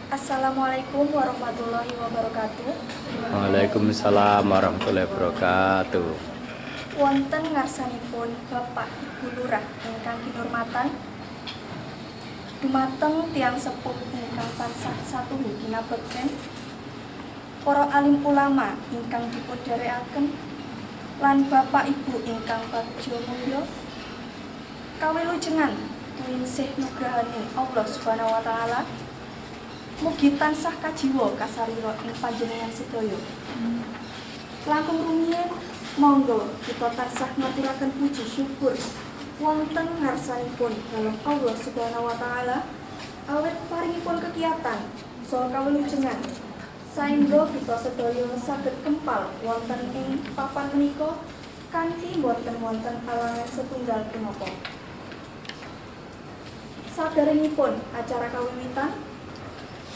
Assalamualaikum warahmatullahi wabarakatuh. Waalaikumsalam warahmatullahi wabarakatuh. Wonten ngarsanipun Bapak Ibu Lurah ingkang kinurmatan, dumateng tiyang sepuh ingkang tansah satuhu kinabekten, para alim ulama ingkang dipundherekaken, lan Bapak Ibu ingkang bagja mulya. Kawilujengan tuwinsih nugrahaning Allah Subhanahu wa taala. Mugi tansah kajiwa kasarira ing panjenengan sedaya. Langkung rumiyin monggo kita tansah ngaturaken puji syukur wonten ngarsanipun dalem Allah Subhanahu wa taala awit paringipun kekiyatan saha kawilujengan saengga kita sedaya saged kempal wonten ing papan menika kanthi boten wonten alangan setunggal punapa. Saderengipun acara kawiwitan,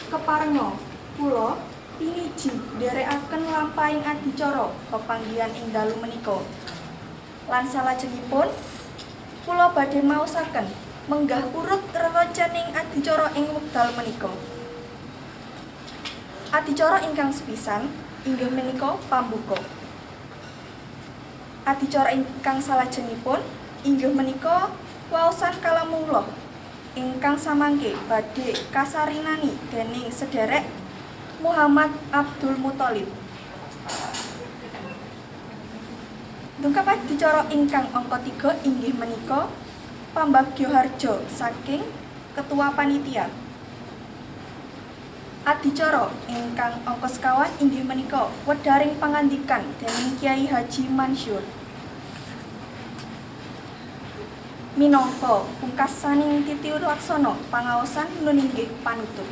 keparenga kula piniji nderekaken lampahing adicara pepanggihan ing dalu menika. Lan salajengipun kula badhe maosaken menggah urut rerencaning adicara ing wekdal menika. Adicara ingkang sepisan inggih menika pambuka. Adicara ingkang salajengipun inggih menika waosan kalamullah ingkang samangke badhe kasarinani dening sederek Muhammad Abdul Muthalib. Dungkap adicara ingkang angka 3 inggih menika pambagyaharja saking Ketua Panitia. Adicara ingkang angka sekawan inggih menika wedharing pangandikan dening Kyai Haji Mansyur. Minangka pungkasaning titi laksana pangaosan nuninggih panutup.